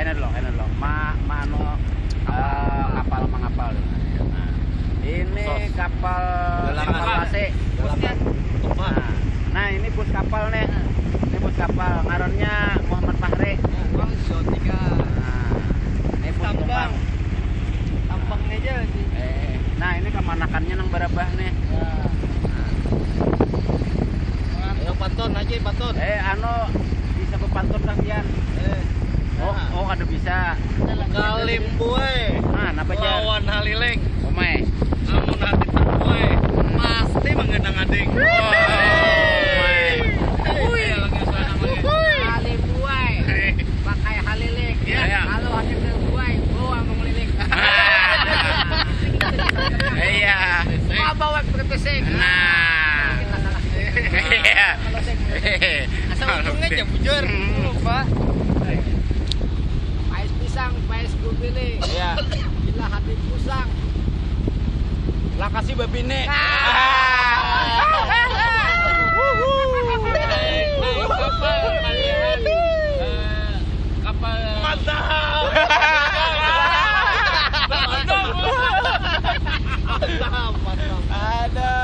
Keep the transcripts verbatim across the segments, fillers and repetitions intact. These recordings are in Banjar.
Ini dulu, ini dulu. Ma, ma anu, eh, kapal mangapal. Nah, ini kapal, kapal lasi. Nah, nah, ini bos kapal nih. Ini bos kapal, ngarannya Muhammad Fahri. Nah, ini bos tambang. Tambang aja sih. Eh, nah, ini kamanakannya nang barabah nih. Ya. Nah. Ayo, pantun aja, pantun. Eh, anu, bisa bepantun kah pian? Eh. Oh, oh, kada bisa. Kalimbuai. Nah, napa, Jar? Lawan haliling. Umai. Amun hati takuai, pasti menggenang ading. Umai. Kalimbuai. Pakai haliling. Iya. Kalau hati takuai, bawa mengeliling. Iya. Bawa berpesing. Nah. Iya. Asal ujungnya aja bujur. Hmm. Lupa. Pais pisang, pais gumili. Iya. Bila hati pusang. Lakasi babini. Ah. Kapal malihat. Eh, kapal. Mantap. Mantap, mantap. Ada.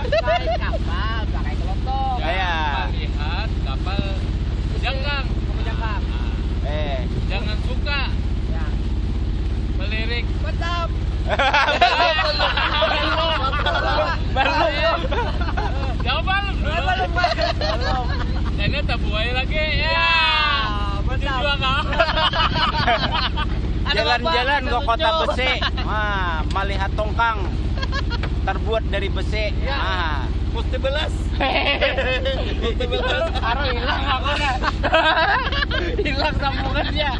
Pakai kapal, pakai kelotok. Iya. Malihat kapal jangkang. Kapal jangkang. Eh. Jangan suka. Ya. Melirik. Mantap. Belum. Jawab belum? Belum. Belum. Ini tabuai lagi. Ya. Ya, mantap. Tujuh akal. Jalan-jalan ke kota besi. Wah, melihat tongkang terbuat dari besi. Ya. Ah. Poste belas. Poste belas. Aduh, hilang aku dah. Hilang sambungannya.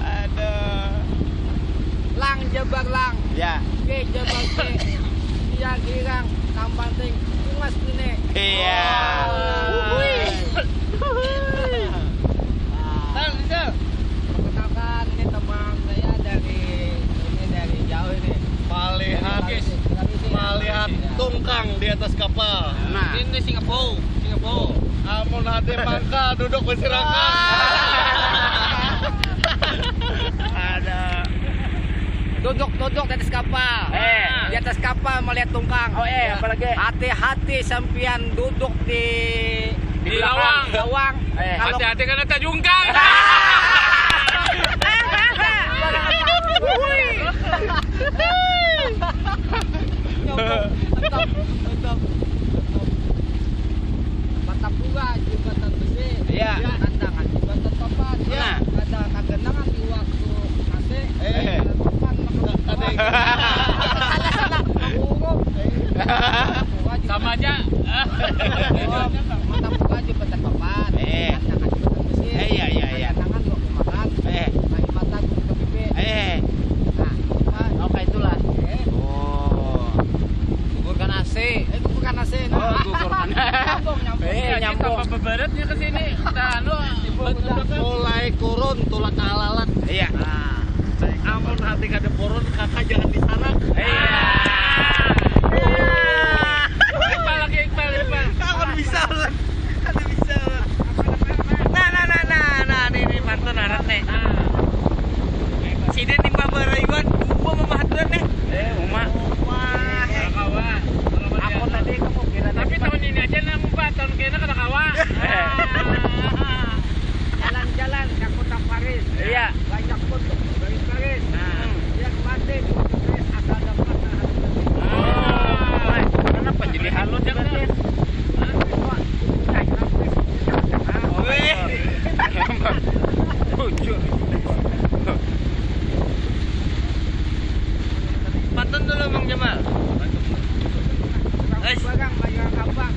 Aduh. Lang jabar lang. Ya. G jabar G. Biar girang, nang panting bungas bini. Iya. Oh. Wuhui. Nah. Perkenalkan, ini teman saya dari, ini dari jauh ini. Melihat, Sulawesi, Sulawesi. Melihat tungkang di atas kapal. Nah. Ini Singapura, Singapura. Amun hati mangkal, duduk bersirakan. Ada. Duduk-duduk di atas kapal. Eh. Di atas kapal melihat tungkang. Oh, eh, apalagi? Hati-hati sampian duduk di, di belakang lawang. Lawang. Eh. Kalau hati-hati kena tajungkang. Mantap, mantap, mantap. Batapura jembatan besi. Iya. Kandangan jembatan papat. Iya. Ada kaganangan di waktu nasi. Eh. Ada papan, makan papan. Salah, salah. Mangurung. Sama aja. Oh, Batapura jembatan papat. Eh. Kandangan jembatan besi. Eh, iya, iya, iya. Kaganangan di waktu makan. Eh. Bagi mata guru ke pipi. Eh. Nah, apa? Oh, kayak itulah. Eh. Oh. Gugurkan A C. Eh, gugurkan A C, nah. Oh, gugurkan. Nyambung, nyambung. Eh, nyambung. Tambah bebaratnya ke sini. Kita anu, mulai kurun, tulak kalalat. Iya. Nah, amun hati kada purun, kakak jangan disarak. Iya. Iqbal lagi, Iqbal, Iqbal. Kawan bisa, Bang. Kada bisa, Bang. Nah, nah, nah, nah, nah, nih, nih, pantun harat nih. Sidin timbang barayuan, gua mamahaturan nih. Eh, uma. Wah, eh. Kada kawa. Aku tadi kepikiran. Tapi tahun ini aja nang umpat, tahun kena kada kawa. Jalan-jalan ke kota Paris. Iya. Banyak pun baris-baris. Nah. Lihat mati, asal dapat. Oh. Kenapa jadi halus, Batin? Weh. Bujur. Pantun dulu, Mang Jamal. Guys. Barang bayar abang.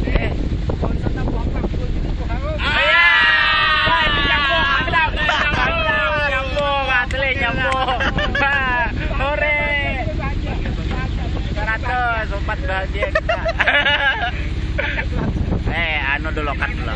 Eh. Kon tetap buang waktu jadi buang. Ah. Nyambung, nyambung, asli nyambung. Hore. Seratus, empat bahagia kita. Eh, anu dulu, cut dulu.